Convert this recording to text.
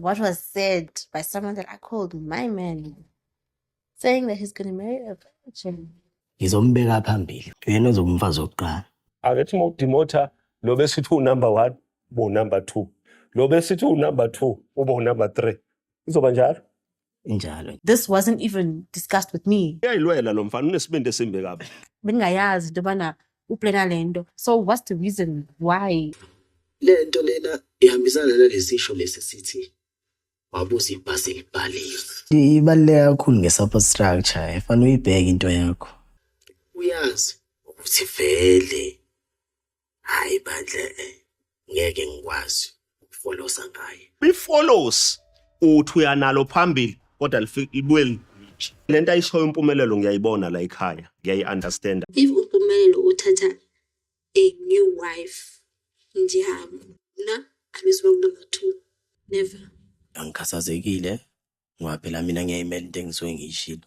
What was said by someone that I called my man, saying that he's gonna marry a virgin. Ngizombeka phambili. Uyena ozoba umfazi wokuqala. Ake uma udimotha lo besithi uwunumber 1 ube unumber 2, lo besithi uwunumber 2 ube unumber 3, izoba njalo. Injalo. This wasn't even discussed with me. Uyayilwela lo mfana, unesibindi esimbi kabi. Bengingayazi into yobana uplana le nto. So what's the reason why? Le nto lena ihambisana nalesisho lesi sithi wabuza ibhasi libhaliwe. Ibaluleke kakhulu nge-support structure, efana uyibheke into yakho. Uyazi ukuthi vele hayi bandla, ngeke ngikwazi ukufolosa ngaye. Ifollows uthi uyanalo phambili kodwa libuye ligwije. Le nto ayishoyo impumelelo ngiyayibona la ekhaya, ngiyayi-understanda. If uMpumelelo uthatha a new wife, ndiyahamba. Mna andizuba ngu-number 2, never. Angikhathazekile ngoba phela mina ngiyayimela into engisuke ngiyishilo.